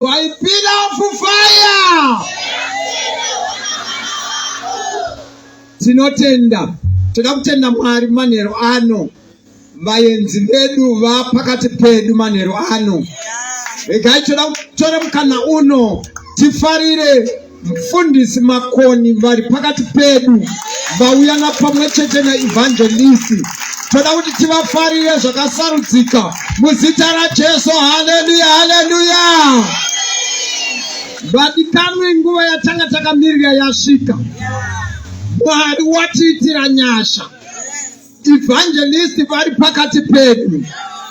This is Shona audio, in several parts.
Waipira fufaya. Tinotenda, toda kutenda Mwari manheru ano, vaenzi vedu vapakati pedu manheru ano. Regai toda kutore mukana uno tifarire Mfundisi Makoni vari pakati pedu vauya napamwe chete naEvangelist. Toda kuti tivafarire zvakasarudzika muzita raJesu. Haleluya, haleluya. Vadikanwi, nguva yatanga takamirira yasvika. Mwari watiitira nyasha. Evangelist vari pakati pedu.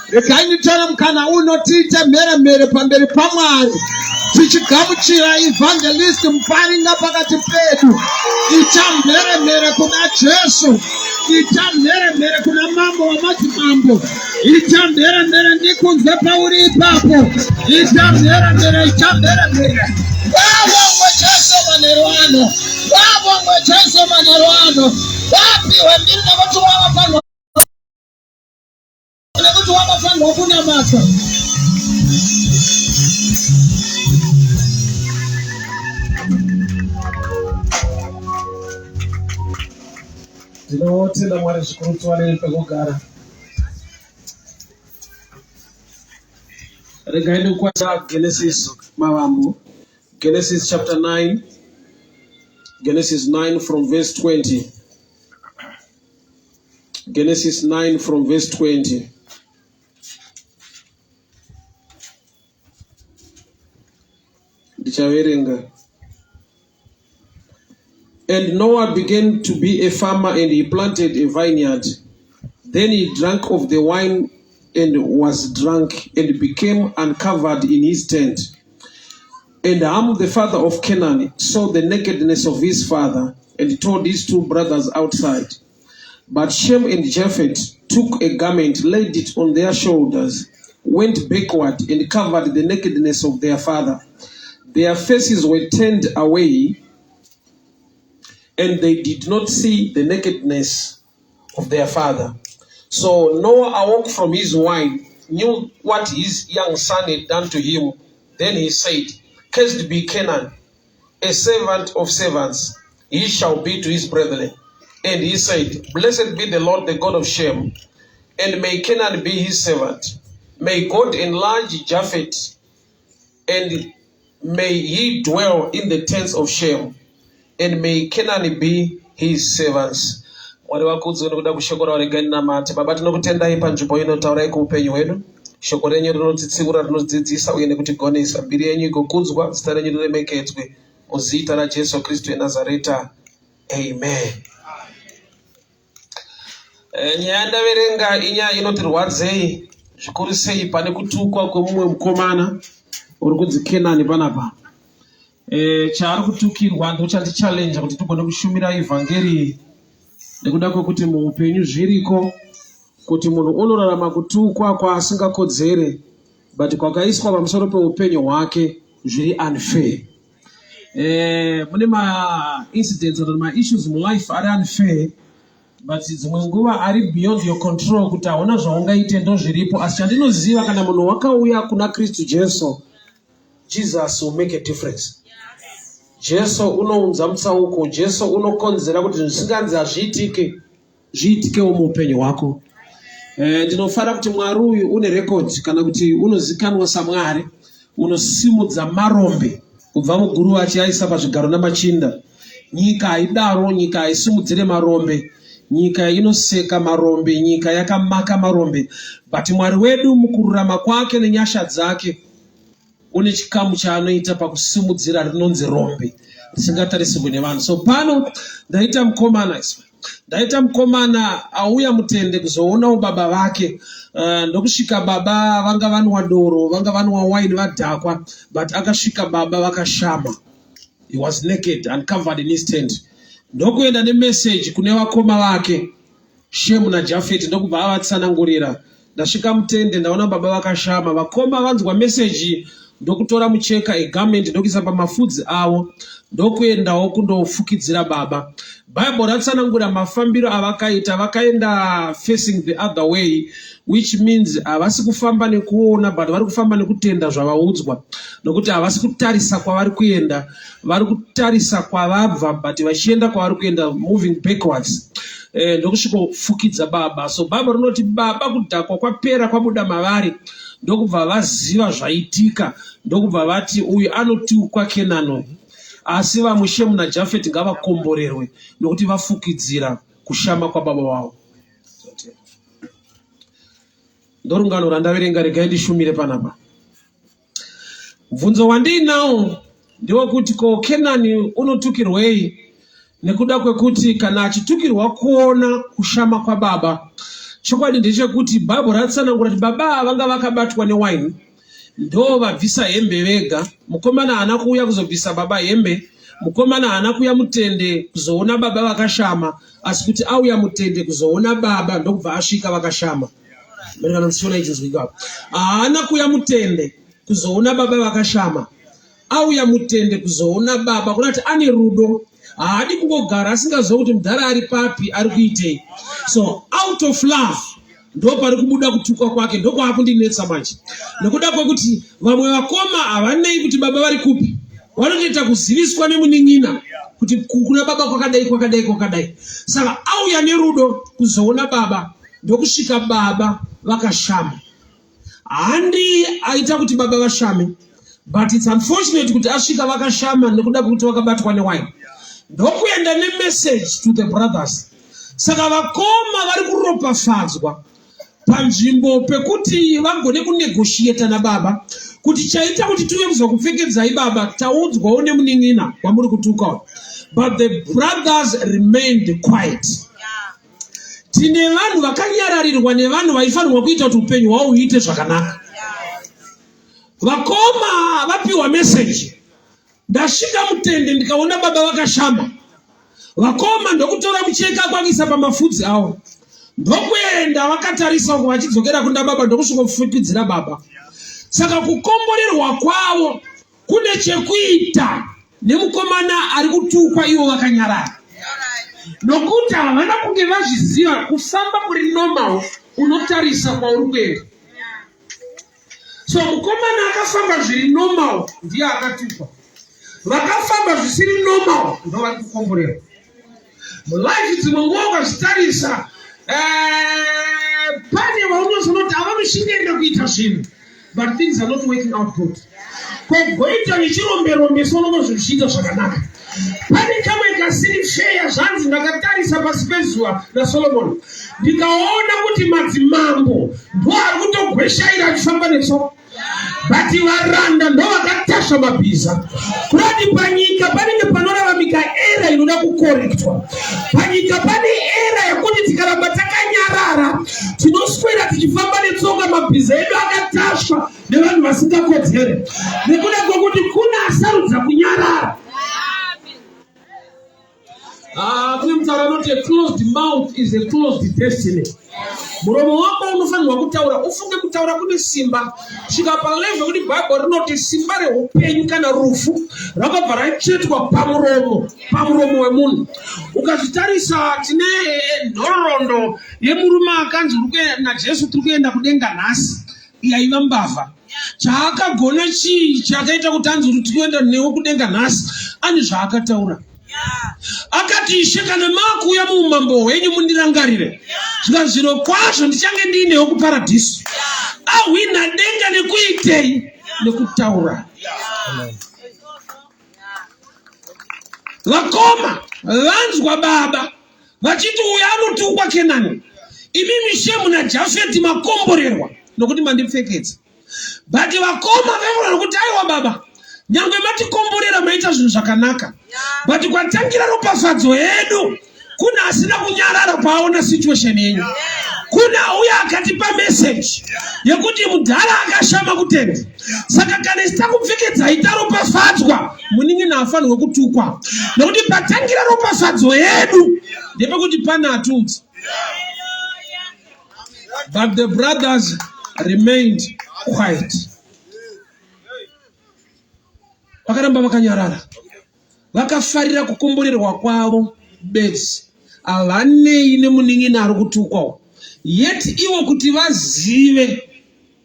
Regai nditore mukana uno tiite mheremhere pamberi paMwari tichigamuchira Evangelist Muparinga pakati pedu. Ita mheremhere kuna Jesu, ita mheremhere kuna Mambo wamadzimambo, ita mheremhere ndikunzwe pauri ipapo, ita mheremhere, ita mheremhere. Vavongwe Jesu manheru ano. Vavongwe Jesu manheru ano. Vapihwe mbiri nekuti wavafanirwa nekuti wakafanirwa kunamatwa. Ndinotenda Mwari zvikuru tiwane pekugara. Regai ndikukwata Genesis mavambo. Genesis chapter 9. Genesis 9 from verse 20. Genesis 9 from verse 20. Ndichaverenga. And Noah began to be a farmer and he planted a vineyard. Then he drank of the wine and was drunk and became uncovered in his tent. And Ham, the father of Canaan, saw the nakedness of his father and told his two brothers outside. But Shem and Japheth took a garment, laid it on their shoulders, went backward and covered the nakedness of their father. Their faces were turned away, and they did not see the nakedness of their father. So Noah awoke from his wine, knew what his young son had done to him. Then he said, Cursed be Canaan, a servant of servants, he shall be to his brethren. And he said, Blessed be the Lord, the God of Shem, and may Canaan be his servant. May God enlarge Japheth, and may he dwell in the tents of Shem, and may Canaan be his servants. Mwari vakudzwe nekuda kushoko ravo regai ndinamate. Baba tinokutendai panzvimbo ino taurai kuupenyu hwedu. Shoko renyu rinotitsiura, rinodzidzisa uye nekutigonesa. Mbiri yenyu igokudzwa, zita renyu riremekedzwe. Muzita raJesu Kristu weNazareta. Amen. Eh, nyaya yandaverenga inyaya inotirwadzei zvikuru sei pane kutukwa kwemumwe mukomana uri kunzi Kenani panapa. E, chaari kutukirwa ndochandichallenge kuti tigone kushumira evhangeri nekuda kwekuti muupenyu zviriko kuti munhu unorarama kutukwa kwaasingakodzere but kwakaiswa pamusoro peupenyu hwake zviri unfair. Eh, mune maincidents or maissues mulife ari unfair but dzimwe nguva ari beyond your control kuti hauna zvaungaite ndozviripo asi chandinoziva kana munhu wakauya kuna kristu jesu jesus will make a difference jesu unounza mutsauko jesu unokonzera kuti zvisinganzi hazviitike zviitikewo muupenyu hwako eh, ndinofara kuti mwari uyu une record kana kuti unozikanwa samwari unosimudza marombe kubva muguruva achiaisa pazvigaro namachinda nyika haidaro nyika haisimudzire marombe nyika inoseka marombe nyika yakamaka marombe but mwari wedu mukururama kwake nenyasha dzake une chikamu chaanoita pakusimudzira rinonzi rombe risingatarisirwe nevanhu so pano ndaita mukomana iswa ndaita mukomana auya mutende kuzoonawo baba vake uh, ndokusvika baba vanga vanwa doro vanga vanwa waini vadhakwa but akasvika baba vakashama he was naked and covered in his tent ndokuenda nemeseji kune vakoma vake Shemu naJafeti ndokubva avatsanangurira. Ndasvika mutende ndaona baba vakashama. Vakoma vanzwa meseji ndokutora mucheka a garment ndokuisa pamafudzi avo ndokuendawo kundofukidzira baba. Bible ratsanangura mafambiro avakaita, vakaenda facing the other way which means havasi kufamba nekuona but vari kufamba nekutenda zvavaudzwa nokuti havasi kutarisa kwavari kuenda vari kutarisa kwavabva but vachienda kwavari kuenda moving backwards eh, ndokusvikofukidza baba so bible rinoti baba kudhakwa kwapera kwabuda mavari ndokubva vaziva zvaitika ndokubva vati uyu anotukwa kenano asi vamwe shemu najafeti ngavakomborerwe nokuti vafukidzira kushama kwababa wavo ndorungano randaverenga regai ndishumire panapa Mubvunzo wandiinawo ndewekuti ko Kenani unotukirwei nekuda kwekuti kana achitukirwa kuona kushama kwababa chokwadi ndechekuti bhaibheri ratsanangura kuti baba ava vanga vakabatwa newaini ndo vabvisa hembe vega mukomana haana kuuya kuzobvisa baba hembe mukomana haana kuuya mutende kuzoona baba vakashama asi kuti auya mutende kuzoona baba ndokubva asvika vakashama kana ndichiona ichinzwika haana kuuya mutende kuzoona baba vakashama auya mutende kuzoona baba kuna kuti ane rudo haadi kungogara asingaziva kuti mudhara ari papi ari kuitei so out of love ndo pari kubuda kutukwa kwake ndokwakundinetsa manje nekuda kwekuti vamwe vakoma havanei kuti baba vari kupi vanotoita kuziviswa nemunin'ina kuti kuna baba kwakadai kwakadai kwakadai saka auya nerudo kuzoona baba ndokusvika baba vakashama handi aita kuti baba vashame but its unfortunate kuti asvika vakashama nekuda kwekuti vakabatwa newine ndokuenda nemessage to the brothers saka vakoma vari kuropafadzwa panzvimbo pekuti vagone kunegotiata nababa kuti chaita kuti tive kuzokupfekedzai baba taudzwawo nemunin'ina wamuri kutuka but the brothers remained quiet tine vanhu vakanyararirwa nevanhu vaifanirwa kuita kuti upenyu hwavo huite zvakanaka vakoma vapiwa meseji ndasvika mutende ndikaona baba vakashama vakoma ndokutora mucheka kwakuisa pamafudzi avo ndokuenda vakatarisa uko vachidzokera kunda baba ndokusvikofukidzira baba saka kukomborerwa kwavo kune chekuita nemukomana ari kutukwa ivo vakanyarara nokuti havana kunge vazviziva kufamba kuri normal unotarisa kwauri kuenda so mukomana akafamba zviri normal ndiye akatukwa vakafamba zvisiri normal ndo vari kukomborerwa mulife dzimwe nguva ukazvitarisa eh, pane vaunozonoti avanoshingairira kuita zvinhu but things are not working out good kogoita vechiromberombe sonoko zvichiita zvakanaka pane kamwe kasiri feya zvanzi ndakatarisa pasi pezuva nasolomoni ndikaona kuti madzimambo ndo ari kutogweshaira achifamba netsoka but varanda ndo vakatasva mabhiza kurati panyika panenge panoraramika era inoda kukorektwa panyika pane era yekuti tikaramba takanyarara tinoswera tichifamba netsoka mabhiza edu akatasva nevanhu vasingakodzere nekuda kwekuti kuna asarudza kunyarara Ah, kune mutauro anoti a closed mouth is a closed destiny muromo wako unofanirwa kutaura ufunge kutaura kune simba svika palevel kuti bhaibheri rinoti simba reupenyu kana rufu rakabva ratsvetwa pamuromo pamuromo wemunhu ukazvitarisa tine nhororondo yemurume akanzi najesu tiri kuenda kudenga nhasi yaiva mbavha chaakagona chii chakaita kuti anzi uri tikuenda newe kudenga nhasi ane zvaakataura akati ishe kana maakuuya muumambo hwenyu mundirangarire zvika zviro kwazvo ndichange ndiinewo kuparadhiso ahwina denga nekuitei nekutaura vakoma vanzwa baba vachiti uyo anotukwa kenani imimi shemu najafeti makomborerwa nokuti mandipfekedza but vakoma vaivona nokuti aiwa baba nyange matikomborera maita zvinhu zvakanaka but kwatangira ropafadzo yedu kuna asina kunyarara paaona situation yenyu kuna uya akatipa message yekuti mudhara akashama kutenda saka kana isu takupfekedzai taropafadzwa munin'ina afanirwe kutukwa nekuti patangira ropafadzo yedu ndepekuti pane atiudza but the brothers remained quiet. Vakaramba vakanyarara. Vakafarira kukomborerwa kwavo bedzi. Havanei nemunin'ina ari kutukwawo. Yet ivo kuti vazive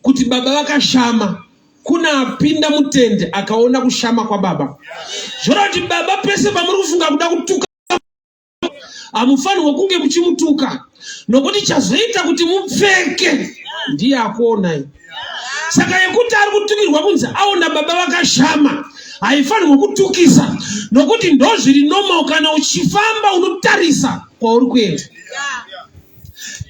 kuti baba vakashama kuna apinda mutende akaona kushama kwababa. Zvoreva kuti baba pese pamuri kufunga kuda kutuka hamufanirwe kunge muchimutuka nokuti chazoita kuti mupfeke ndiye akuonai saka yekuti ari kutukirwa kunzi aona baba vakashama haifanirwe kutukisa nokuti ndozviri normal kana uchifamba unotarisa kwauri kuenda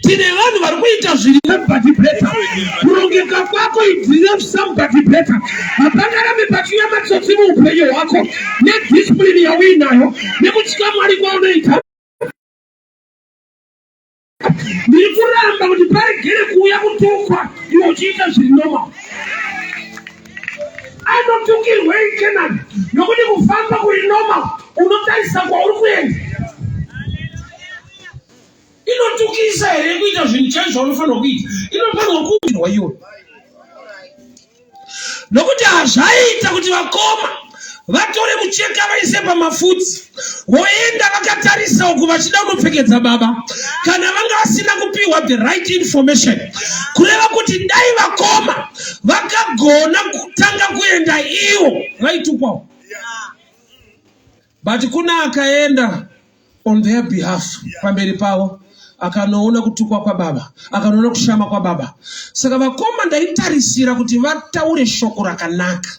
tine vanhu vari kuita zviri somebody better kurongeka kwako it deserves somebody better hapangarambe pachiuya matsotsi muupenyu hwako nediscipline yauinayo nekutya mwari kwaunoita ndiri kuramba kuti paregere kuuya kutukwa iwe uchiita zviri normal anotukirwei kenani nokuti kufamba kuri normal unotarisa kwauri kuenda inotukisa here kuita zvinhu chaizvo zvaunofanirwa kuita inofanirwa kuirwa iwe nokuti hazvaiita kuti vakoma vatore mucheka vaise pamafudzi voenda vakatarisa uku vachida kunopfekedza baba kana vanga vasina kupiwa the right information kureva kuti dai vakoma vakagona kutanga kuenda ivo vaitukwawo but kuna akaenda on their behalf pamberi pavo akanoona kutukwa kwababa akanoona kushama kwababa saka vakoma ndaitarisira kuti vataure shoko rakanaka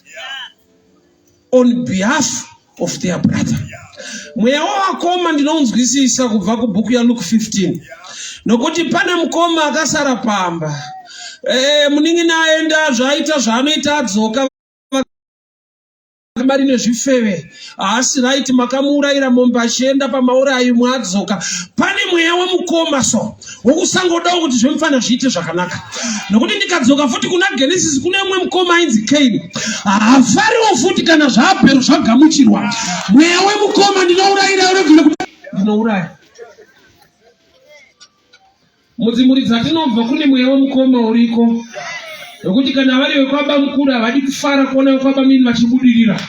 on behalf of their brother mweya wavakoma ndinounzwisisa kubva kubhuku yaluke 15 nokuti pane mukoma akasara pamba e, munin'ina aenda zvaaita zvaanoita adzoka mari nezvifeve haasi right makamuurayira mombe achienda pamaurayi mwadzoka pane mweya wemukoma so wokusangodawo kuti zvemufana zviite zvakanaka nokuti ndikadzoka futi kuna genesis kune umwe mukoma ainzi kaini haafariwo futi kana zvaabhero zvagamuchirwa mweya wemukoma ndinourayira uregere ndinouraya Mudzimhuri dzatinobva kune mweya wemukoma uriko wekuti kana vari vekwabamukuru havadi kufara kuona vekwabamini vachibudirira.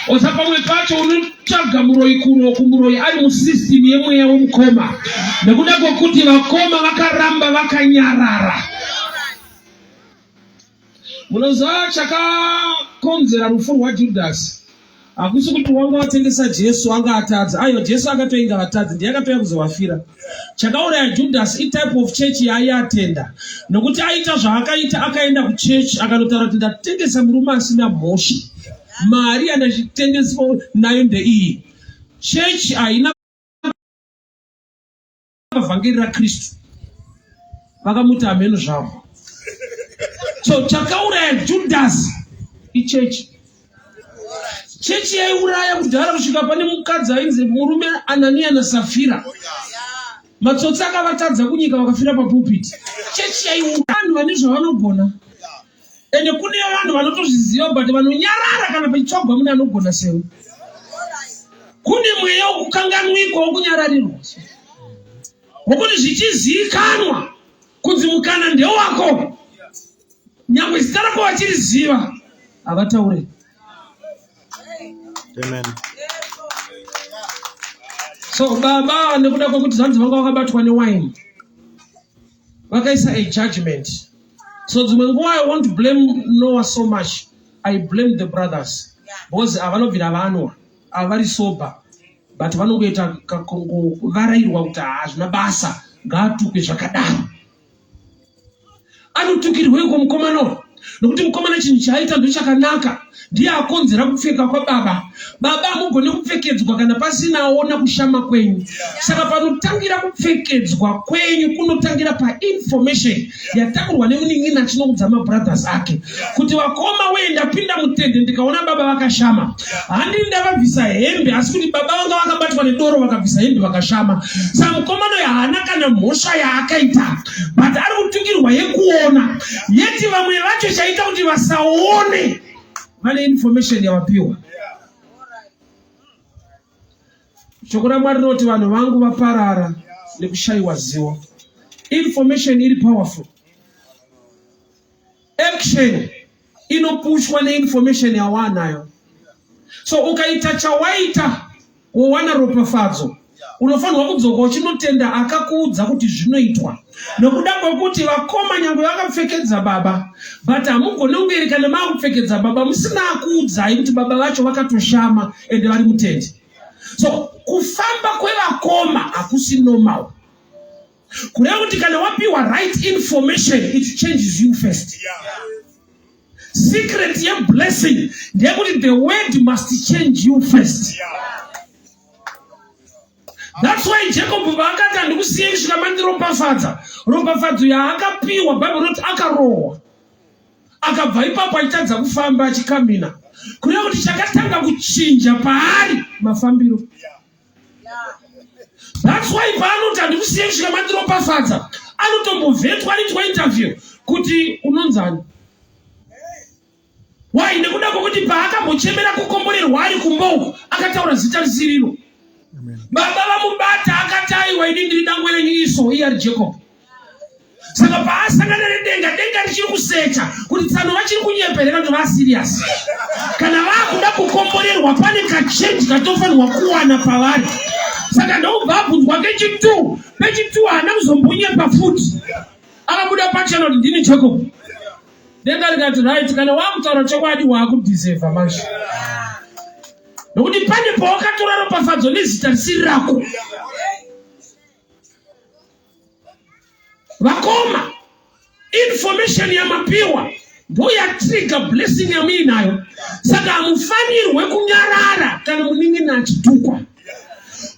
Osa pamwe pacho unotsvaga muroyi kuroku muroyi ari musystem yemweya wemukoma nekuda kwekuti vakoma vakaramba vakanyarara. Munoziva chakakonzera rufu rwaJudhasi hakusi kuti wanga watengesa Jesu anga atadza. Aiwa, Jesu akatoinga vatadzi, ndiye akatouya kuzovafira. Chakauraya Judhasi itype of church yaaiatenda, nokuti aita zvaakaita, akaenda kuchechi akanotaura kuti ndatengesa murume asina mhosva, mari yandachitengeswa nayo ndeiyi. Chechi haina vhangeri raKristu vakamuti hameno zvavo so chakauraya Judhasi ichechi chechi yaiuraya kudhara kusvika pane mukadzi ainzi murume Anania naSafira matsotsi akavatadza kunyika vakafira papulpit chechi yaiuraya vanhu vane zvavanogona ende kune vanhu vanotozviziva but vanonyarara kana pachitsvagwa mune anogona sewe kune mweya wokukanganwikwa wokunyararirwa wokuti zvichizivikanwa kunzi mukana ndewako nyangwe zita rako vachiriziva havataure Amen. So baba nekuda kwekuti zvanzi vanga vakabatwa newaini vakaisa a judgment so dzimwe nguva i won't blame noah so much i blame the brothers because havanobvira vanwa avari sober but vanongoita kakungovarairwa kuti hazvina basa ngaatukwe zvakadaro anotukirweiko mukomana uyu nokuti mukomana chinhu chaaita ndochakanaka ndiye akonzera kupfeka kwababa baba hamugone kupfekedzwa kana pasina aona kushama kwenyu saka panotangira kupfekedzwa kwenyu kunotangira painformation yatakurwa nemunin'ina achinoudza mabrothers ake kuti vakoma wee ndapinda mutende ndikaona baba vakashama handini ndavabvisa hembe asi kuti baba vanga vakabatwa nedoro vakabvisa hembe vakashama saka mukomana uyo haana kana mhosva yaakaita but ari kutukirwa yekuona yeti vamwe vacho chaita kuti vasaone vane information yavapiwa shoko ramwari rinoti vanhu vangu vaparara nekushayiwa zivo information iri powerful action inopushwa neinformation yawanayo. So ukaita chawaita wowana ropafadzo, unofanirwa kudzoka uchinotenda akakuudza kuti zvinoitwa, nokuda kwekuti vakoma nyange vakapfekedza baba, but hamugone kunge kana maakupfekedza baba musina akuudzai kuti baba vacho vakatoshama ende vari mutendi. So kufamba kwevakoma hakusi normal, kureva kuti kana wapiwa right information, it changes you first. Secret yeblessing ndeyekuti the word must change you first. That's why Jacob paakati, "Handikusiyei kusvika mandiropafadza," ropafadzo yaakapiwa, Bhaibheri rinoti akarohwa, akabva ipapo achitadza kufamba, achikamina, kureva kuti chakatanga kuchinja paari mafambiro. That's why paanoti, "Handikusiyei kusvika mandiropafadza," anotombovhetwa, anoitwa interview kuti unonzani. Why? Nekuda kwokuti paakambochemera kukomborerwa ari kumba uku, akataura zita risiriro. Baba vamubata, akati, "Aiwa, ini ndiri dangwe renyu Esau," iye ari Jacob. Saka paasangana nedenga, denga richiri kusecha kuti tsano vachiri kunyeperera kuti vaserious. Kana vaakuda kukomborerwa, pane kachange katofanirwa kuwana pavari. Saka ndokubva abvunzwa kechi2. Pechi2 haana kuzombonyepa futi, akabuda pachena kuti, "Ndini Jacob." Denga rikati, "Right, kana waakutaura chokwadi, waakudeserva manje, nokuti pane pawakatora ropafadzo nezita risiri rako." Vakoma, information yamapiwa ndo yatrigger blessing yamuinayo. Saka hamufanirwe kunyarara kana munin'ina achitukwa,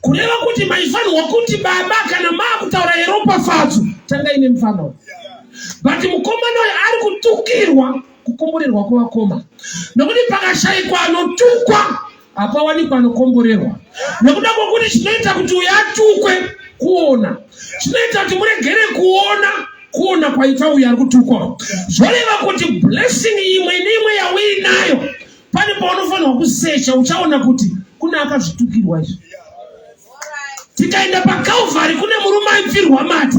kureva kuti maifanirwa kuti baba, kana maakutaura yeropafadzo, tangai nemufana. But mukomana uyo ari kutukirwa kukomborerwa kwevakoma, nokuti pakashayikwa anotukwa, hapawanikwa anokomborerwa, nekuda kwokuti chinoita kuti uyo atukwe kuona, chinoita kuti muregere kuona kuona kwaita uyo ari kutukwa. Zvoreva kuti blessing imwe neimwe yauinayo, pane paunofanirwa kusecha, uchaona kuti kune akazvitukirwa izvi. Tikaenda paCalvary, kune murume aipfirwa mate.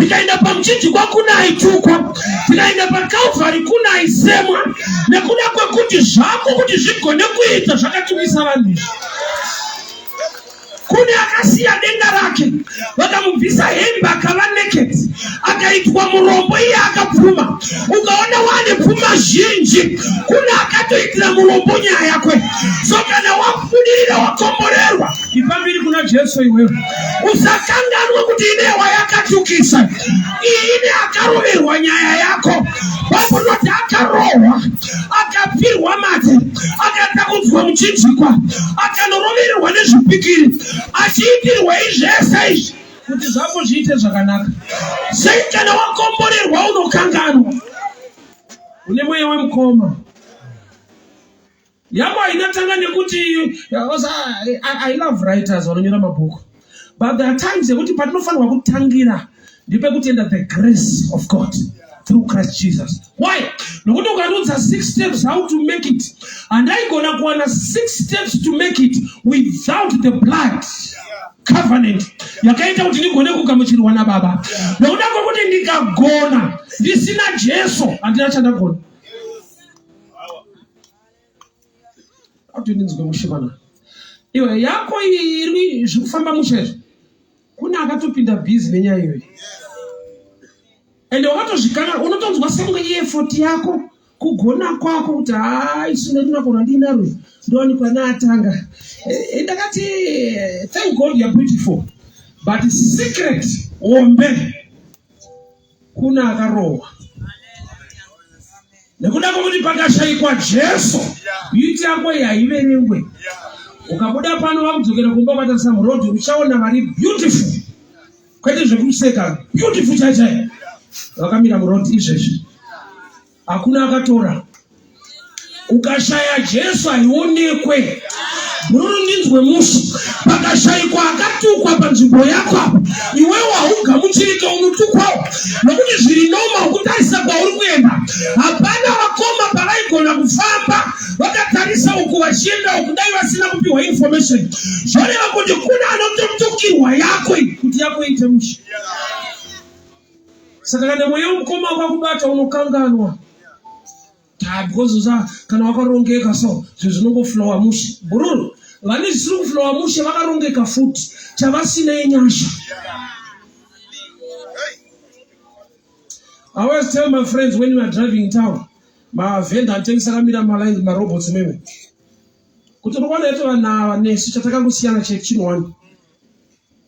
Tikaenda pamuchinjikwa, kune aitukwa. Tikaenda paCalvary, kune aisemwa, nekuda kwekuti zvako kuti zvigone kuita zvakatukisa vanhu izvi. Kune akasiya denga rake, vakamubvisa hembe, akava naked, akaitwa murombo, iye akapfuma. Ukaona wane pfuma zhinji, kune akatoitira murombo nyaya yakwe. So kana wabudirira, wakomborerwa, ipambiri kuna Jesu. Iwewe usakanganwe kuti ine wayakatukisa iyi, ine akaroverwa nyaya yako. Bhaibheri rinoti akarohwa, akapfirwa mate, akatakudzwa muchinjikwa, akanorovererwa nezvipikiri, achiitirwa izvese izvi kuti zvako zviite zvakanaka. Sei kana wakomborerwa unokanganwa? Une mweya wemukoma yako hainatanga nekuti I love writers vanonyora mabhuku, but there are times yekuti patinofanirwa kutangira ndepekutenda the grace of God through Christ Jesus. Why? Nokuti ukandiudza six steps how to make it, handaigona kuwana six steps to make it without the blood covenant yakaita kuti ndigone kugamuchirwa nababa, nokuda kwekuti ndikagona ndisina Jesu, handina chandagona. Kuti ndinzwe mushimana, iwe yako iyi iri zviri kufamba mushe izvi, kune akatopinda busy nenyaya iyoyi, ende wakatozvikana. Unotonzwa sekunge ieffort yako, kugona kwako, kuti haa, isu nerunako rwandinarwo ndowanikwa naatanga. Ndakati thank God you're beautiful, but secret hombe, kuna akarohwa, nekuda kwokuti pakashayikwa Jesu, beauty yako haiverengwe. Ukabuda pano wakudzokera kumba, ukatarisa muroad, uchaona vari beautiful, kwete zvekuseka, beautiful chai chai, vakamira muroad izvezvi, hakuna akatora. Ukashaya Jesu, haionekwe. Mururu, ndinzwe mushi, pakashayikwa akatukwa panzvimbo yako apo, iwewo haugamuchirike, unotukwawo, nokuti zviri normal kutarisa kwauri kuenda. Hapana vakoma pavaigona kufamba vakatarisa uku vachienda uku dai vasina kupiwa information. Zvoreva kuti kuna anototukirwa yako kuti yako iite mushe. Saka kana mweya womukoma wakakubata, unokanganwa. Ah, because usa kana wakarongeka so zvinhu zvinongoflowa mushe. Bhururu, vane zvisiri kuflowa mushe vakarongeka futi. Chavasina inyasha. I always tell my friends when we are driving in town, mavhenda anotengesa akamira malines marobots meme. Kuti unoona yetu vanhu ava nesu chatakangosiyana chechinhu one.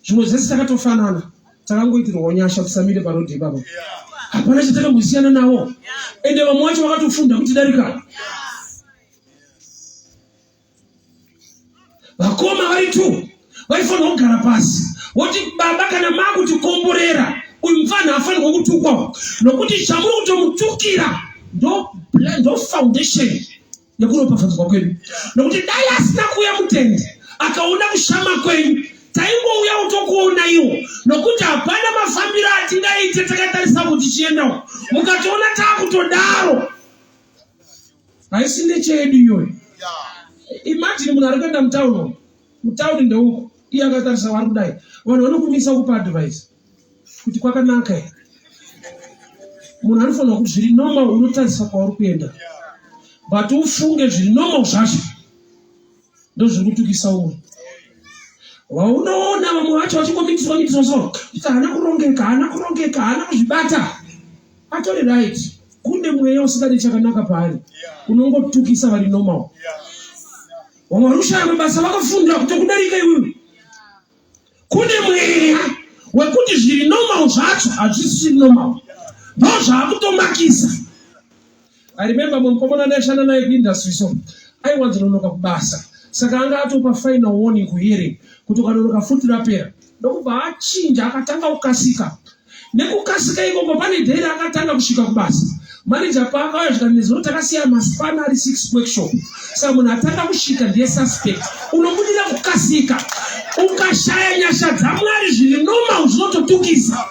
Zvimwe zvese takatofanana, takangoitirwawo nyasha tisamire paroad ipapo. Hapana chatakambosiyana navo. Ende vamwe vacho vakatofunda kuti darika. Vakoma vari tu vaifanirwa kugara pasi voti baba kana makutikomborera uyu mupfanha afanirwa kutukwa nokuti chamuri kutomutukira ndo, ndo foundation nekuropafadzwa kwedu nokuti dai asina kuuya mutende akaona kushama kwenyu taingouya kutokuona iwo nokuti hapana mafambiro atingaite takatarisa kuti chiendawo mukationa taakutodaro haisi nechedu iyoyo imagine munhu ari kuenda mutauni mutauni ndeuko iye akatarisa vari kudai vanhu vanokumisa kupa advice kuti kwakanaka here munhu anofanira kuti zviri normal unotarisa kwauri kuenda but ufunge zviri normal zvacho ndozviri kutukisa umwe vaunoona vamwe vacho vachingomitiswa mitiswa so kuti haana kurongeka haana kurongeka haana kuzvibata atori right kune mweya usingadi chakanaka paari unongotukisa vari normal vamwe vari kushaya mabasa vakafundira kutokudarika iwewe Kune mweya wekuti zviri normal zvacho hazvisi normal, ndozvaakutomakisa. I remember mumwe mukomana ndaishanda naye kuindustry so aiwanzononoka kubasa saka anga atopa final warning kuhearing kuti ukanonoka futi rapera ndokubva achinja akatanga kukasika Nekukasika ikoko pane day raakatanga kusvika kubasa. Manager paakauya zvikanzi nezuro takasiya maspana ari 6 workshop. Saka munhu atanga kusvika ndiye suspect. Unobudira kukasika. Ukashaya nyasha dzaMwari zviri normal zvinototukisa.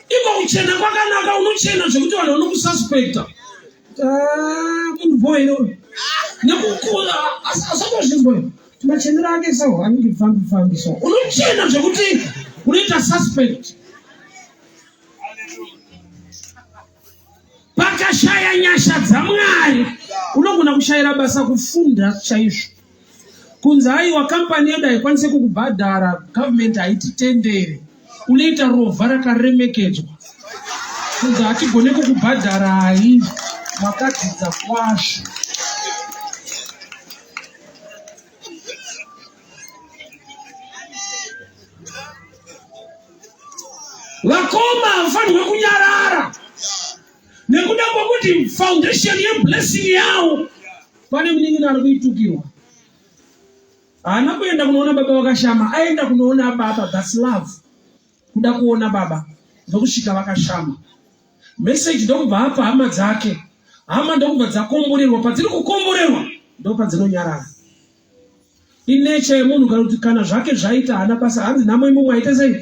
Iko kuchena kwakanaka unochena zvekuti vanhu vanokususpecta. Ah, munhu bho here uyu nekukura asatozvinzwa machenero ake so anenge pfambi pfambi so unochena zvekuti unoita suspect pakashaya nyasha dzamwari unogona kushayira basa kufunda chaizvo Kunzi aiwa company yedu haikwanise kukubhadhara, government haititendere. Unoita rovha rakaremekedzwa. Kunzi hatigone kukubhadharai, makadzidza kwazvo. Vakoma havafanirwe kunyarara nekuda kwekuti foundation yeblessing yawo Pane munin'ina ari kuitukirwa. Haana kuenda kunoona baba vakashama, aenda kunoona baba. That's love. Kuda kuona baba ndokusvika vakashama. Message ndokubva apa hama dzake. Hama ndokubva dzakomborerwa. Padziri kukomborerwa ndopadzinonyarara. Inecha yemunhu kana kuti kana zvake zvaita haana basa. Hanzi nhamo imumwe aite sei?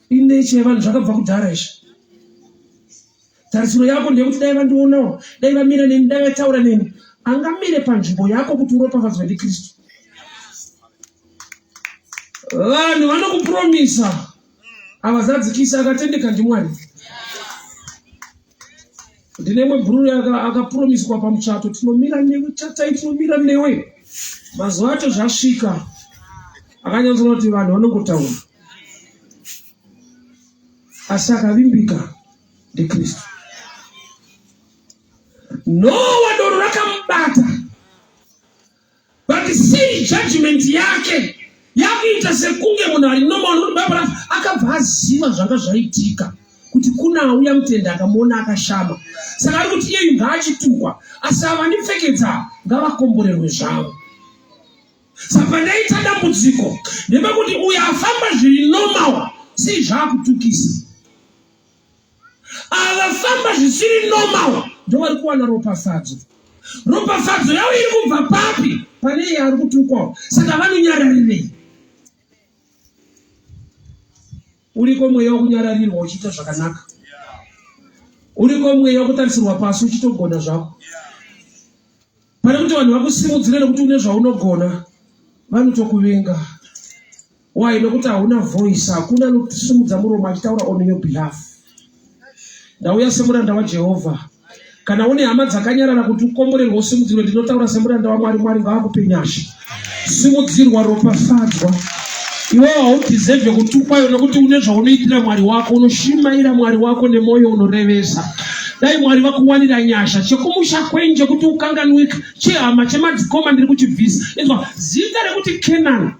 Inecha yevanhu zvakabva kudhara izvi. Tarisiro yako ndeyekuti dai vandionawo, dai vamira neni, dai vataura neni. Angamire panzvimbo yako kuti uropafadzwe ndiKristu. Vanhu vanokupromisa havazadzikisi, akatendeka ndiMwari. Ndine imwe bhururu akapromiswa pamuchato, tinomira newe tatai, tinomira newe. Mazuva acho zvasvika, akanyatsoona kuti vanhu vanongotaura asi akavimbika ndiKristu. Nowa doro rakamubata, but sei judgment yake yakuita sekunge munhu ari normal nokuti Bible akabva aziva zvanga zvaitika kuti kuna auya mutende akamuona akashama saka ari kuti iyeyu ngaachitukwa asi avandipfekedza ngavakomborerwe zvavo Saka pandaita dambudziko ndepekuti uyo afamba zviri normal sei zvaakutukisa. Ava famba zvisiri normal ndovari kuwana ropafadzo. Ropafadzo yavo iri kubva papi pane iye ari kutukwawo. Saka vanonyararirei? Uriko mweya wekunyararirwa uchiita zvakanaka. Uriko mweya wekutarisirwa pasi uchitogona zvako. Pane kuti vanhu vakusimudzire nekuti une zvaunogona, vanotokuvenga. Why? Nokuti hauna voice, hakuna anosimudza muromo achitaura on your behalf. Ndauya semuranda waJehovha. Kana une hama dzakanyarara kuti ukomborerwe usimudzirwe, ndinotaura semuranda waMwari. Mwari ngaakupe nyasha. Simudzirwa, ropafadzwa. Iwe haudhizevhe kutukwayo nokuti une zvaunoitira Mwari wako, unoshimaira Mwari wako nemwoyo unorevesa. Dai Mwari vakuwanira nyasha. Chekumusha kwenyu chekuti ukanganwika, chehama chemadzikoma ndiri kuchibvisa. Inzwa zita rekuti Kenani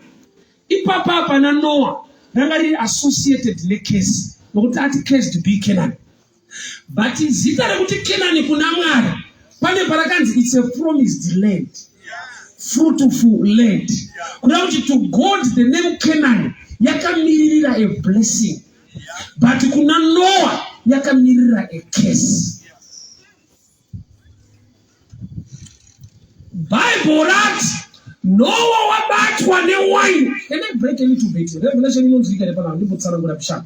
ipapa pana Noah ranga riri associated necase nokuti ati cursed be Canaan. But zita rekuti Kenani kuna Mwari pane parakanzi it's a promised land, fruitful land. Kuda kuti to God the name Canaan yakamiririra a blessing, but kuna Noah yakamiririra a curse. Bible rati Noah wabatwa newine. Can I break a little bit? Revelation inonzwika nepana ndimbotsanangura kushanda.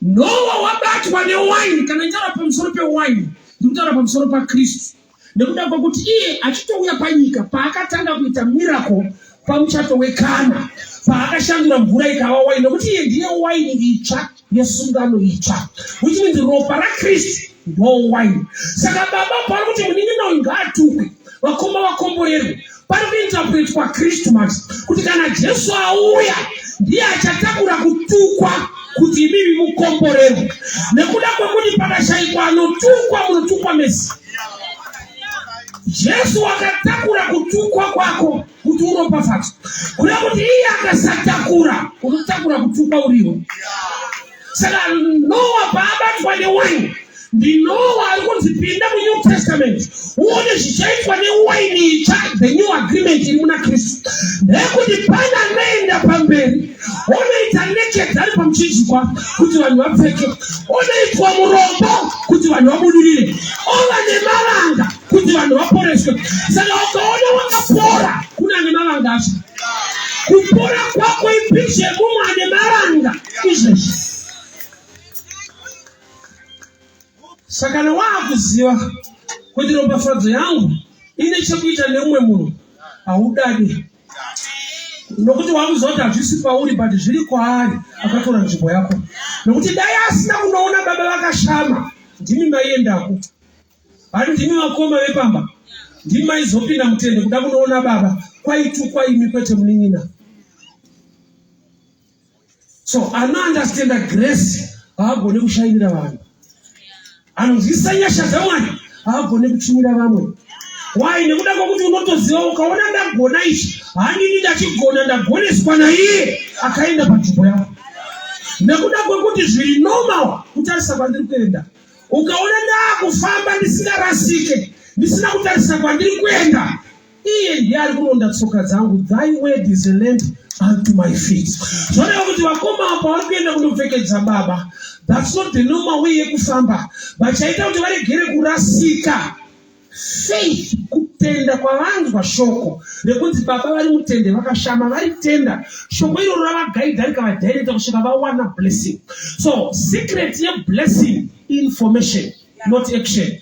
Noah wabatwa newine. Kana nditaura pamusoro pewine, ndikutaura pamusoro paKristu. Nekuda kwekuti iye achitouya panyika paakatanga kuita miracle pamuchato wekana paakashandura mvura ikava waini nokuti iye ndiye waini itsva yesungano itsva which means ropa rakristu ndo waini saka baba pari kuti munin'ina uyu ngaatukwe vakoma vakomborerwe pari kuinterpretwa kristu manje kuti kana jesu auya ndiye achatakura kutukwa kuti imimi mukomborerwe nekuda kwekuti pakashaikwa anotukwa munotukwa mesi jesu akatakura kutukwa kwako kuti uropafadzwe kuda kuti iye akasatakura unotakura kutukwa uriwo saka noa paabatwa newaini ndinoa ari kunzi pinda munew testament uone zvichaitwa newaini itsva the new agreement iri muna kristu ndeyekuti pane anoenda pamberi onoita naked ari pamuchinjikwa kuti vanhu vapfeke onoitwa murombo kuti vanhu vabudirire ova nemavanga kuti vanhu vaporeswe saka ukaona wakapora kune ane mavanga acho kupora kwako ipicha yemumwe ane mavanga izvezvi saka kana waakuziva kuti ropafadzo yangu ine chekuita neumwe munhu haudadi nokuti wakuziva kuti hazvisi pauri but zviri kwaari akatora nzvimbo yako nokuti dai asina kunoona baba vakashama ndimi maiendako Hari ndimi vakoma vepamba ndimi maizopinda mutende kuda kunoona baba kwaitukwa imi kwete munin'ina so anounderstanda grace haagone kushainira vanhu anonzwisisa nyasha dzamwari haagone kuchumira vamwe why nekuda kwekuti unotoziva ukaona ndagona ichi handini ndachigona ndagoneswa naiye akaenda panzvimbo yako nekuda kwekuti zviri normal kutarisa kwandiri kuenda Ukaona ndaakufamba ndisingarasike, ndisina kutarisa kwandiri kuenda, iye ndiye ari kuronda tsoka dzangu. Thy word is a lamp unto my feet. Zvoreva kuti vakoma apo vari kuenda kundopfekedza baba, that's not the normal way yekufamba, vachaita kuti varegere kurasika. Faith, kutenda kwavanzwa shoko rekunzi baba vari mutende vakashama, varitenda shoko iroro ravagaidha rikavadirecta kusvika vawana blessing. So secret yeblessing information not action.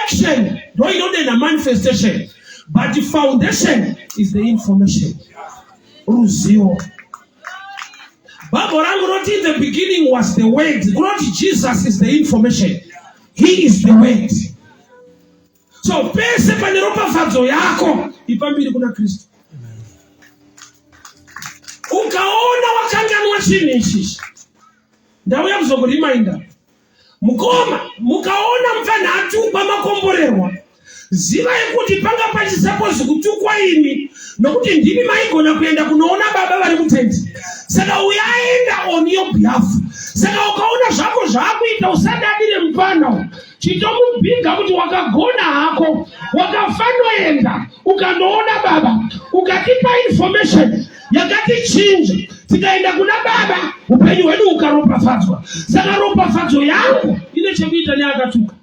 Action ndo inodena manifestation but foundation is the information, ruzivo. Bible rangu roti in the beginning was the word, kunoti Jesus is the information, he is the word. So pese pane ropafadzo yako ipa mbiri kuna Kristu. Ukaona wakanganwa chinhu ichichi, ndauya kuzokurimainda mukoma. Mukaona mupfanha atukwa makomborerwa, zivai kuti panga pachisapozi kutukwa imi, nokuti ndimi maigona kuenda kunoona baba vari mutendi. Saka uyo aenda on your behalf. Saka ukaona zvako zvaakuita, usadadire mupfana, chitomubhiga kuti wakagona hako, wakafanoenda ukandoona baba, ukatipa information yakatichinja, tikaenda kuna baba, upenyu hwedu hukaropafadzwa. Saka ropafadzo yangu ine chekuita neakatuka.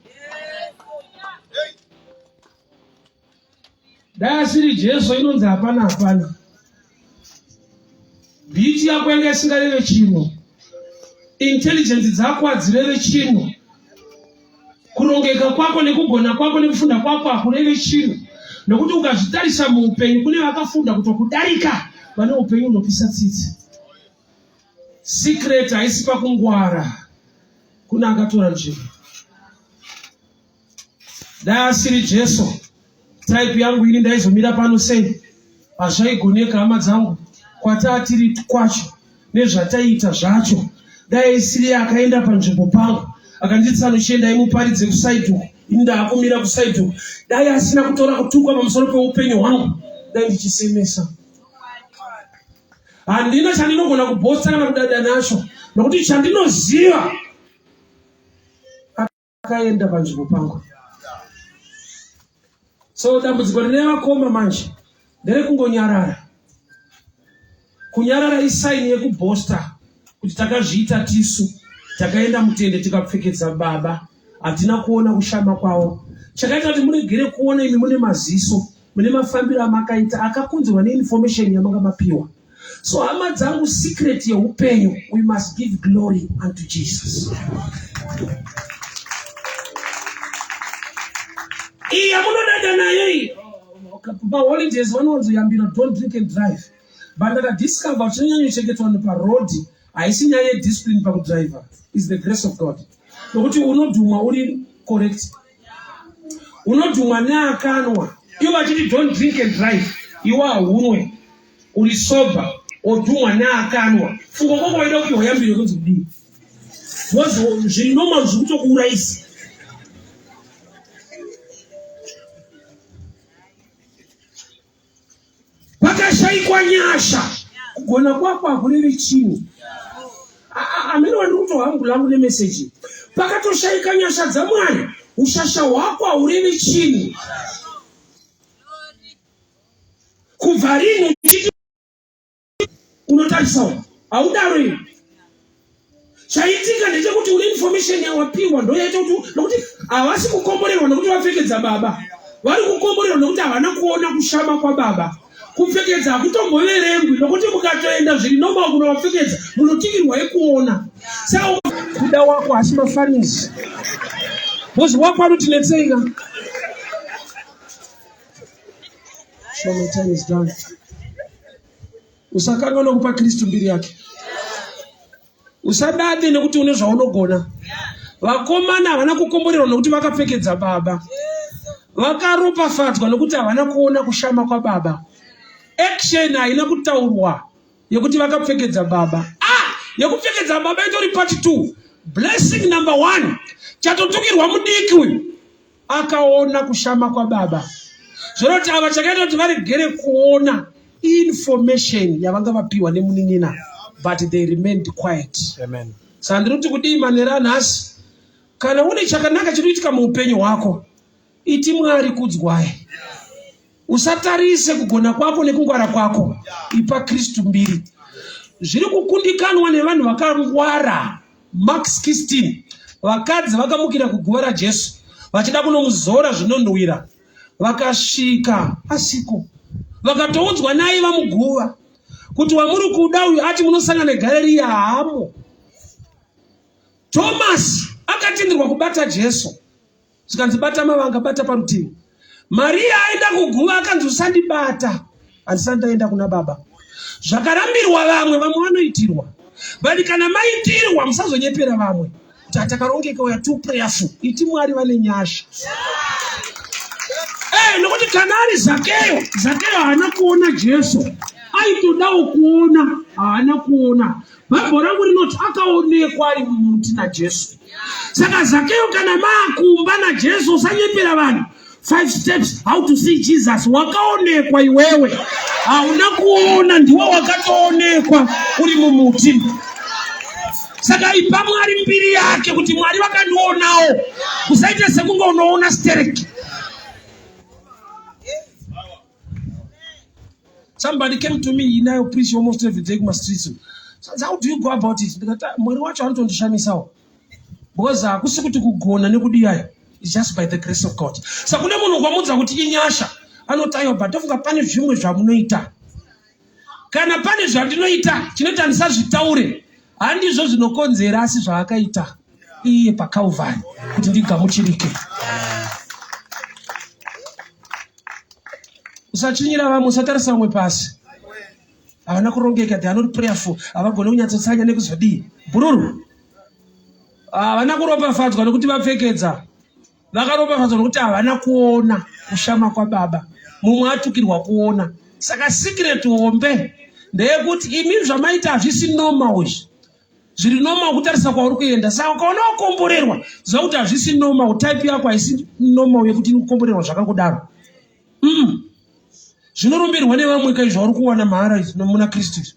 Dai asiri Jesu inonzi hapana hapana. Bhiti yako yanga isingareve chinhu, intelligence dzako hadzireve chinhu, kurongeka kwako nekugona kwako nekufunda kwako hakureve chinhu, nokuti ukazvitarisa muupenyu kune vakafunda kutokudarika vane upenyu unopisa tsitsi. Secret haisi pakungwara, kuna akatora nzvimbo. Dai asiri Jesu, type yangu ini ndaizomira pano sei? Hazvaigoneka hama dzangu, kwataa tiri kwacho nezvataiita zvacho. Dai isiri akaenda panzvimbo pangu akanditi sanochiendai muparidze kusaidi uko, ini ndaakumira kusaidi uko. Dai asina kutora kutukwa pamusoro peupenyu hwangu, dai ndichisemesa. Handina chandinogona kubhosta kana kudada nacho, nokuti chandinoziva akaenda panzvimbo pangu. So dambudziko rine vakoma manje nderekungonyarara. Kunyarara isaini yekubhosta kuti takazviita tisu, takaenda mutende tikapfekedza baba, hatina kuona kushama kwavo. Chakaita kuti muregere kuona imi mune maziso, mune mafambiro amakaita akakonzerwa neinformation yamanga mapiwa. So hama dzangu, secret yeupenyu, we must give glory unto Jesus. Iyi yamunodada nayo iyi, paholidays vanowanzoyambira don't drink and drive, but ndakadiscover chinonyanyochengetwa vanhu paroad haisi nyaya yediscipline pakudriver, is the grace of God, nokuti unodhumwa uri correct, unodhumwa neakanwa. Ivo vachiti don't drink and drive, iwe haunwe, uri sober, odhumwa neakanwa. Funga kwako waida kupiwa yambiro yekunzi kudii, because zviri normal zviri kutokuurayisa. Pakashaikwa nyasha, kugona kwako hakurevi chinhu. Amene wandiri kutohambula angu nemeseji. Pakatoshaika nyasha dzaMwari, ushasha hwako haurevi chinhu. Kubva rini uchiti unotarisawo? Haudaro iwe. Chaitika ndechekuti une information yawapiwa ndoyaita kuti, nokuti havasi kukomborerwa nokuti vapfekedza baba, vari kukomborerwa nokuti havana kuona kushama kwababa. Kupfekedza hakutomboverengwi, nokuti mukatoenda zviri normal kunovapfekedza munotikirwa yekuona. Saka kuda wako hasi mafanisi, because wako anotinetseika. So my time is done. Usakanganwa kupa Kristu mbiri yake. Usadade nekuti une zvaunogona. Vakomana havana kukomborerwa nekuti vakapfekedza baba. Vakaropafadzwa nekuti havana kuona kushama kwababa. Action haina kutaurwa yekuti vakapfekedza baba. Yekupfekedza baba itori part 2. Blessing number 1. Chatotukirwa mudiki uyu. Akaona kushama kwababa. Zvoroti ava chakaita kuti varegere kuona information yavanga vapiwa nemunin'ina, but they remained quiet. Amen. Saka ndiri kuti kudii manera anhasi, kana une chakanaka chiri kuitika muupenyu hwako, iti Mwari kudzwai. Usatarise kugona kwako nekungwara kwako, ipa Kristu mbiri. Zviri kukundikanwa nevanhu vakangwara. Mark 16, vakadzi vakamukira kuguva raJesu vachida kunomuzora zvinonhuwira, vakasvika asiko, vakatoudzwa naaiva muguva kuti wamuri kuda uyu ati munosangana neGareriya haamo. Tomasi akatenderwa kubata Jesu, zvikanzi bata mavanga, bata parutivi. Mariya aenda kuguva akanzi usandibata, handisati ndaenda kuna baba. Zvakarambirwa vamwe, vamwe vanoitirwa, but kana maitirwa musazonyepera vamwe kuti atakarongeka, we are too prayerful. Iti Mwari vane nyasha. Nokuti kana ari Zakeyo, Zakeyo haana kuona Jesu, aitodawo kuona, haana kuona. Bhaibheri rangu rinoti akaonekwa ari mumuti naJesu. Saka Zakeyo, kana maakumba naJesu, usanyepera vanhu. 5 steps how to see Jesus. Wakaonekwa iwewe, hauna kuona, ndiwe wakatoonekwa uri mumuti. Saka ipa Mwari mbiri yake kuti Mwari vakandionawo. Usaite sekunge unoona stereki. Somebody came to me, and I preach almost every day kuma streets. So how do you go about it? Ndikati, Mwari wacho anotondishamisawo. Because hakusi kuti kugona nekudiyayo. It's just by the grace of God. Saka kune munhu ukamudza kuti inyasha, anoti aiwa, but ndofunga pane zvimwe zvamunoita. Kana pane zvandinoita, chinoita ndisazvitaure, handizvo zvinokonzera, asi zvaakaita iye paCalvary kuti ndigamuchirike. Usachinyira vamwe, usatarisa vamwe pasi. Havana kurongeka, they are not prayerful, havagone kunyatsotsanya nekuzodii. Bhururu. Havana kuropafadzwa nekuti vapfekedza. Vakaropafadzwa nekuti havana kuona kushama kwababa. Mumwe atukirwa kuona. Saka secret hombe ndeyekuti imi zvamaita hazvisi normal izvi. Zviri normal kutarisa kwauri kuenda. Saka ukaona wakomborerwa, ziva kuti hazvisi normal, type yako haisi normal yekuti inokomborerwa zvakakudaro. Zvinorumbirwa nevamwe kai zvauri kuwana mahara izvi muna Kristu izvi.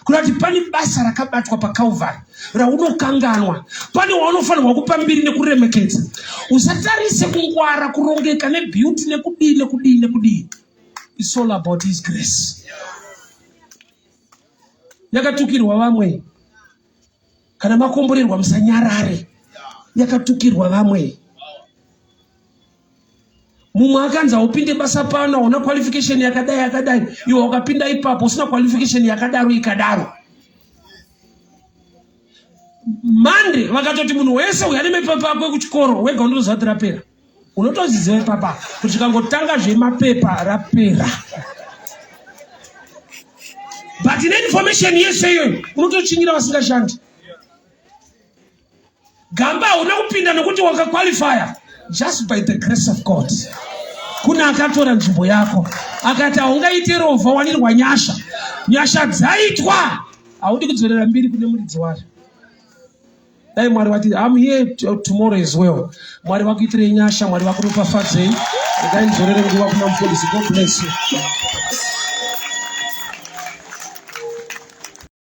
Kuda kuti pane basa rakabatwa paCalvary raunokanganwa, pane waunofanirwa kupa mbiri nekuremekedza. Usatarise kungwara, kurongeka nebeauty nekudii nekudii nekudii. It's all about his grace. Yakatukirwa vamwe. Kana makomborerwa musanyarare. Yakatukirwa vamwe. Mumwe akanzi haupinde basa pano, hauna qualification yakadai yakadai, iwe wakapinda ipapo usina qualification yakadaro ikadaro. Mande vakatoti munhu wese uya nemapepa ako ekuchikoro, wega unotoziva kuti rapera. Unotoziziva ipapa kuti zvikangotanga zvemapepa rapera. But neinformation yese iyoyo unotochinyira vasingashandi. Gamba hauna kupinda nokuti wakaqualifya, just by the grace of God. Kuna akatora nzvimbo yako akati haungaite rovha, wanirwa nyasha. Nyasha dzaitwa, haudi kudzorera mbiri kune muridzi wacho. Dai Mwari vati, I'm here tomorrow as well. Mwari vakuitirei nyasha, Mwari vakuropafadzei. Regai ndidzorere nguva kuna mufundisi. God bless you.